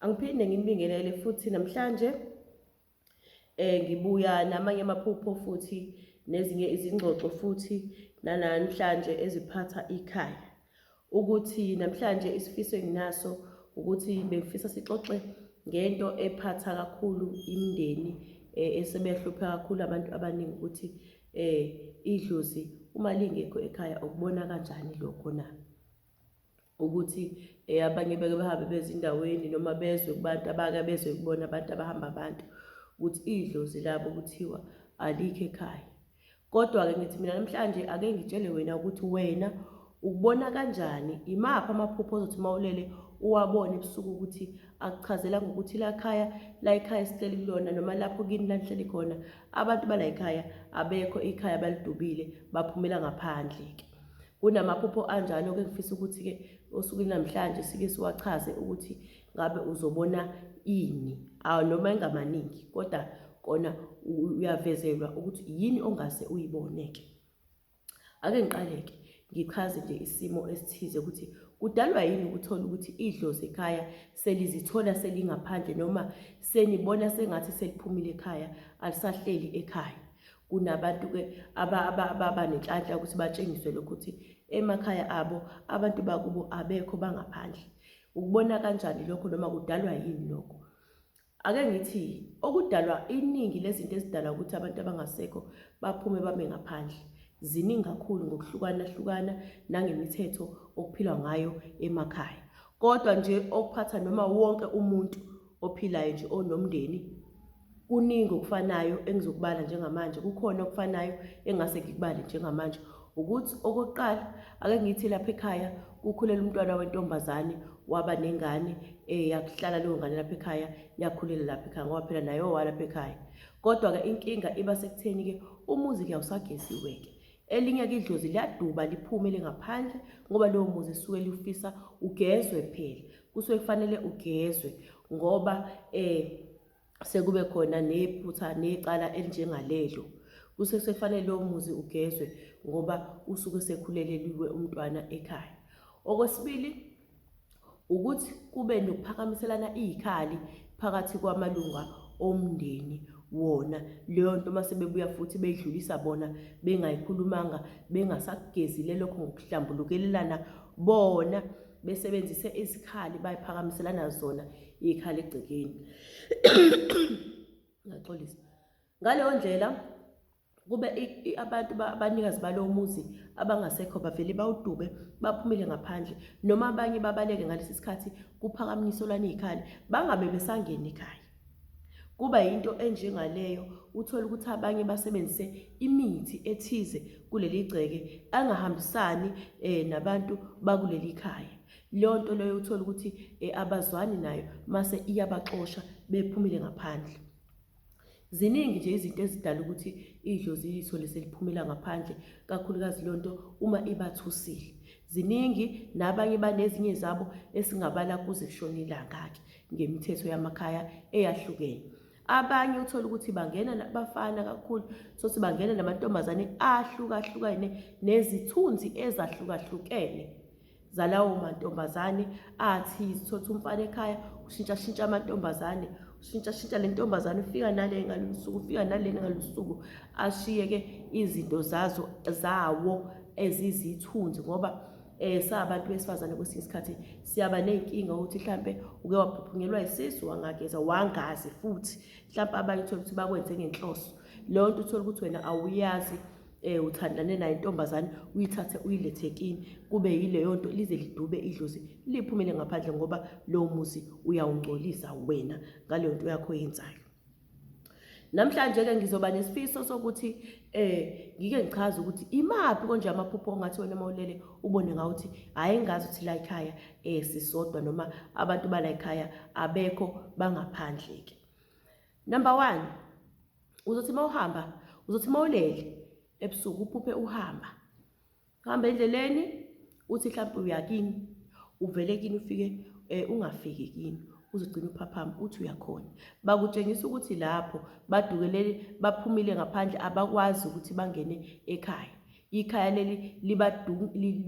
Angiphinde nginibingelele futhi namhlanje ngibuya namanye amaphupho futhi nezinye izingxoxo futhi nanamhlanje eziphatha ikhaya. Ukuthi namhlanje isifiso enginaso ukuthi bengifisa sixoxe ngento ephatha kakhulu imindeni esebehluphe kakhulu abantu abaningi ukuthi idlozi uma lingekho ekhaya ukubona kanjani lokho na? Ukuthi abanye beke bahambe bezindaweni noma bezwe kubantu abake bezwe kubona abantu abahamba abantu ukuthi idlozi labo kuthiwa alikho ekhaya. Kodwa-ke ngithi mina namhlanje ake ngitshele wena ukuthi wena ukubona kanjani, imaphi amaphupho ozothi uma ulele uwabone ebusuku ukuthi akuchazela ngokuthi la khaya, la ekhaya esihleli kulona noma lapho kini la nihleli khona, abantu bala ekhaya abekho, ikhaya balidubile baphumela ngaphandle-ke. Kunamaphupho anjalo-ke engifisa ukuthi-ke osukwini namhlanje sike siwachaze ukuthi ngabe uzobona ini, noma engamaningi kodwa kona uyavezelwa ukuthi yini ongase uyibone-ke. Ake ngiqale-ke ngichaze nje isimo esithize ukuthi kudalwa yini ukuthola ukuthi idlozi ekhaya selizithola selingaphandle noma senibona sengathi seliphumile ekhaya alisahleli ekhaya. Kunabantu-ke ababa nenhlanhla ukuthi batshengiswe lokhu ukuthi emakhaya abo abantu bakubo abekho bangaphandle. Ukubona kanjani lokho noma kudalwa yini lokho? Ake ngithi okudalwa iningi lezinto ezidala ukuthi abantu abangasekho baphume bame ngaphandle ziningi kakhulu ngokuhlukana hlukana nangemithetho okuphilwa ngayo emakhaya. Kodwa nje okuphatha noma wonke umuntu ophilayo nje onomndeni kuningi okufanayo engizokubala njengamanje, kukhona okufanayo engase ngikubale njengamanje ukuthi okokuqala ake ngithi lapha ekhaya kukhulela umntwana wentombazane waba nengane yakuhlala leyo ngane lapha ekhaya yakhulela lapha ekhaya ngoba phela nayo walapha ekhaya. Kodwa-ke inkinga iba sekutheni-ke umuzi-ke awusagesiwe-ke. Elinye-ke idlozi liyaduba liphume lingaphandle ngoba lowo muzi suke lifisa ugezwe phela. Kusuke kufanele ugezwe ngoba sekube khona nephutha necala elinjengalelo. Kusuke sekufanele lowo muzi ugezwe ngoba usuke sekhuleleliwe umntwana ekhaya. Okwesibili ukuthi kube nokuphakamiselana iy'khali phakathi kwamalunga omndeni wona leyo nto uma sebebuya futhi beyidlulisa bona bengayikhulumanga bengasakugezile lokho ngokuhlambulukelelana bona besebenzise izikhali bayiphakamiselana zona iy'khali egcekeni. Ngiyaxolisa. Ngaleyo ndlela kube abantu abanikazi balowo muzi abangasekho bavele bawudube baphumele ngaphandle noma abanye babaleke ngalesi sikhathi kuphakamiselwana iy'khali bangabe besangena ekhaya. Kuba yinto enjengaleyo uthole ukuthi abanye basebenzise imithi ethize kuleli gceke angahambisani nabantu bakuleli khaya. Leyo nto leyo uthole ukuthi abazwani nayo mase iyabaxosha bephumele ngaphandle. Ziningi nje izinto ezidala ukuthi idlozi lithole seliphumela ngaphandle, kakhulukazi leyo nto uma ibathusile. Ziningi nabanye banezinye zabo esingabala kuze kushone ilanga-ke ngemithetho yamakhaya eyahlukene. Abanye uthole ukuthi bangena nabafana kakhulu, sothi bangena namantombazane ahlukahlukene nezithunzi ezahlukahlukene. Zalawo mantombazane athi zithotha umfana ekhaya ushintshashintsha amantombazane ushintshashintsha le ntombazane ufika nale ngalolu suku ufika nalena ngalolu suku ashiye-ke izinto zazo zawo ezizithunzi ngoba sabantu besifazane kwesinye isikhathi siyaba ney'nkinga ukuthi mhlampe uke waphuphunyelwa isisu wangageza wangazi futhi mhlampe abanye uthole ukuthi bakwenze ngenhloso leyo nto uthole ukuthi wena awuyazi uthandane nayo intombazane uyithathe uyilethe kini kube yileyo nto lize lidube idlozi liphumele ngaphandle ngoba lowo muzi uyawungcolisa wena ngaleyo nto yakho oyenzayo. Namhlanje-ke ngizoba nesifiso sokuthi ngike ngichaze ukuthi imaphi konje amaphupho ongathi wena uma ulele ubone ngawuthi hhayi ngazi ukuthi la ekhaya sisodwa noma abantu bala ekhaya abekho bangaphandle-ke. Number 1, uzothi uma uhamba, uzothi uma ulele ebusuku uphuphe uhamba. Uhamba endleleni uthi mhlawumbe uya kini, uvele kini ufike ungafiki kini, uzogcina uphaphama uthi uyakhona. Bakutshengisa ukuthi lapho badukelele baphumile ngaphandle abakwazi ukuthi bangene ekhaya. Ikhaya leli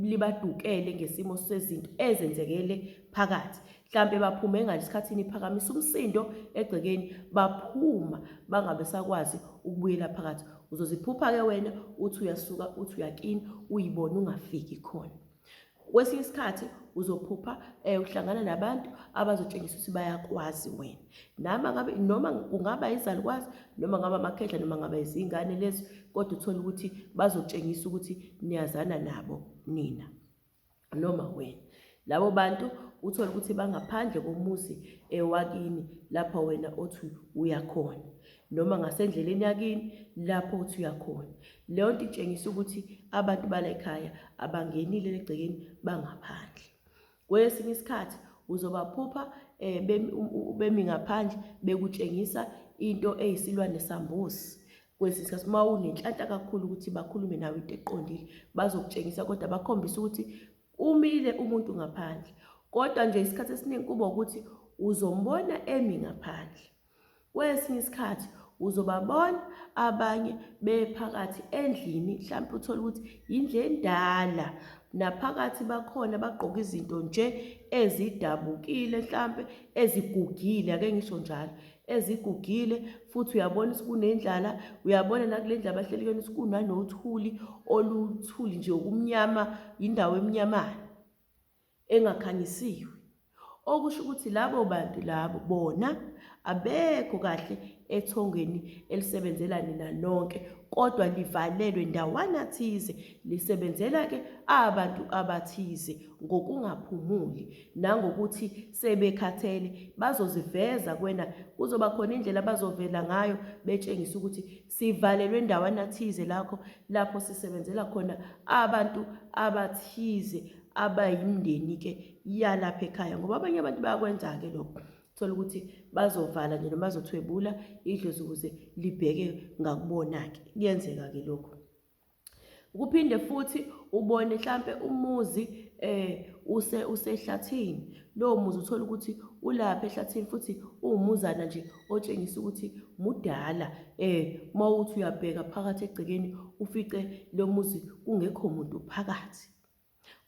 libadukele ngesimo sezinto ezenzekele phakathi. Mhlampe baphume ngalesikhathi niphakamisa umsindo egcekeni, baphuma bangabe sakwazi ukubuyela phakathi. Uzoziphupha-ke wena uthi uyasuka uthi uyakini uyibone ungafiki khona. Kwesinye isikhathi uzophupha uhlangana nabantu abazotshengisa ukuthi bayakwazi wena. Nama ngabe noma kungaba izalukwazi noma ngaba amakhehla noma ngaba izingane lezi kodwa uthole ukuthi bazotshengisa ukuthi niyazana nabo nina noma wena. Labo bantu uthole ukuthi bangaphandle komuzi ewakini lapho wena othi uyakhona noma ngasendleleni yakini lapho uthi uyakhona. Leyo nto itshengisa ukuthi abantu bala ekhaya abangenile egcekeni bangaphandle. Kwesinye isikhathi uzobaphupha bemi ngaphandle bekutshengisa into eyisilwane sambuzi. Kwesinye isikhathi uma unenhlanhla kakhulu ukuthi bakhulume nawe into eqondile bazokutshengisa kodwa bakhombise ukuthi umile umuntu ngaphandle. Kodwa nje isikhathi esiningi kuba ukuthi uzombona emi ngaphandle. Kwesinye isikhathi uzobabona abanye bephakathi endlini mhlawumpe uthole ukuthi yindlu endala naphakathi bakhona bagqoka izinto nje ezidabukile mhlampe ezigugile ake ngisho njalo ezigugile futhi uyabona ukuthi kunendlala uyabona nakule ndlu abahleli kuyona ukuthi kunanothuli oluthuli nje okumnyama indawo emnyamana engakhanyisiwe okusho ukuthi labo bantu labo bona abekho kahle ethongeni elisebenzela nina nonke kodwa livalelwe ndawana thize lisebenzela-ke abantu abathize ngokungaphumuli nangokuthi sebekhathele bazoziveza kwena kuzoba khona indlela abazovela ngayo betshengisa ukuthi sivalelwe ndawana thize lakho lapho sisebenzela khona abantu abathize abayimndeni-ke yalapha ekhaya ngoba abanye abantu bayakwenza-ke lokho thola ukuthi bazovala nje noma bazothwebula idlozi ukuze libheke ngakubona-ke kuyenzeka-ke lokho kuphinde futhi ubone mhlampe umuzi use usehlathini lowo muzi uthola ukuthi ulapha ehlathini futhi uwumuzana nje otshengisa ukuthi mudala uma uthi uyabheka phakathi egcekeni ufice lo muzi kungekho muntu phakathi.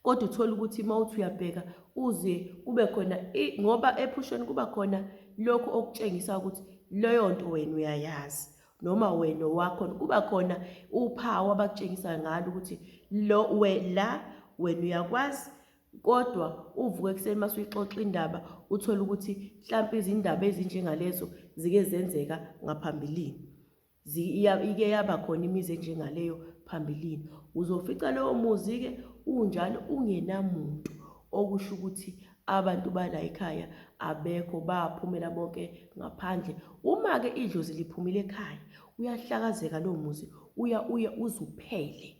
Kodwa uthole ukuthi uma uthi uyabheka uze kube khona ngoba ephusheni kuba khona lokhu okutshengisa ukuthi leyo nto wena uyayazi noma wena owakho kuba khona uphawu abakutshengisa ngalo ukuthi lo we la wena uyakwazi kodwa uvuke ekuseni mase uyixoxa indaba uthole ukuthi mhlampe izindaba ezinjengalezo zike zenzeka ngaphambilini. Ike yaba khona imizi enjengaleyo phambilini. Uzofica lowo muzi-ke unjalo ungenamuntu, okusho ukuthi abantu bala ekhaya abekho baphumela bonke ngaphandle. Uma-ke idlozi liphumile ekhaya, uyahlakazeka lowo muzi, uya uye uze uphele.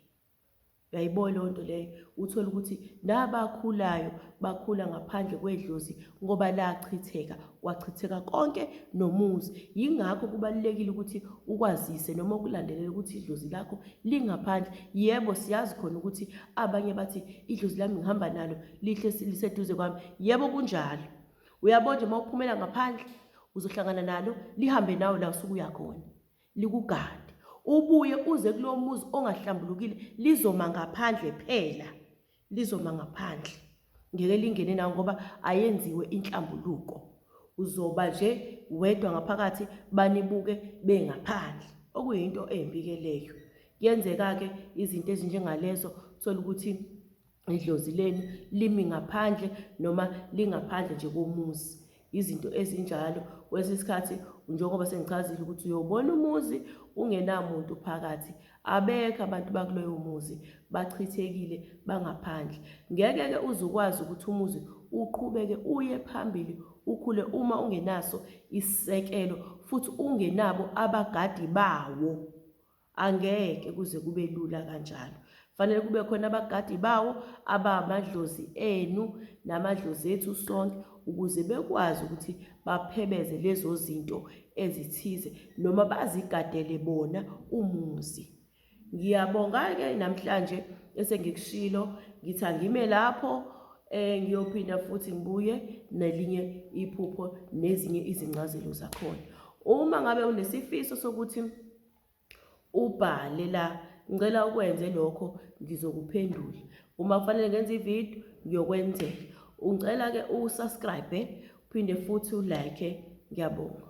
Uyayibona leyo nto leyo, uthole ukuthi nabakhulayo bakhula ngaphandle kwedlozi ngoba lachitheka, kwachitheka konke nomuzi. Yingakho kubalulekile ukuthi ukwazise noma ukulandelele ukuthi idlozi lakho lingaphandle. Yebo, siyazi khona ukuthi abanye bathi idlozi lami ngihamba nalo lihle liseduze kwami. Yebo, kunjalo. Uyabona nje uma uphumela ngaphandle uzohlangana nalo lihambe nawe la usuke uyakhona. Likugade. Ubuye uze kulowo muzi ongahlambulukile lizoma ngaphandle phela. Lizoma ngaphandle. Ngeke lingene nawo ngoba ayenziwe inhlambuluko. Uzoba nje wedwa ngaphakathi banibuke bengaphandle. Okuyinto embi-ke leyo. Kuyenzeka-ke izinto ezinjengalezo uthole ukuthi idlozi lenu limi ngaphandle noma lingaphandle nje komuzi. Izinto ezinjalo kwesinye isikhathi njengoba sengichazile ukuthi uyobona umuzi ungenamuntu phakathi, abekho abantu bakuloyo muzi bachithekile bangaphandle. Ngeke-ke uze ukwazi ukuthi umuzi uqhubeke uye phambili ukhule uma ungenaso isisekelo futhi ungenabo abagadi bawo. Angeke kuze kube lula kanjalo. Fanele kube khona abagadi bawo abamadlozi enu namadlozi ethu sonke ukuze bekwazi ukuthi baphebeze lezo zinto ezithize noma bazigadele bona umuzi. Ngiyabonga-ke namhlanje esengikushilo ngithi angime lapho ngiyophinda futhi ngibuye nelinye iphupho nezinye izincazelo zakhona. Uma ngabe unesifiso sokuthi ubhale la Ngicela ukwenze lokho ngizokuphendula. Uma kufanele ngenze ividiyo ngiyokwenzela. Ungicela-ke usubscribe uphinde futhi ulike. Ngiyabonga.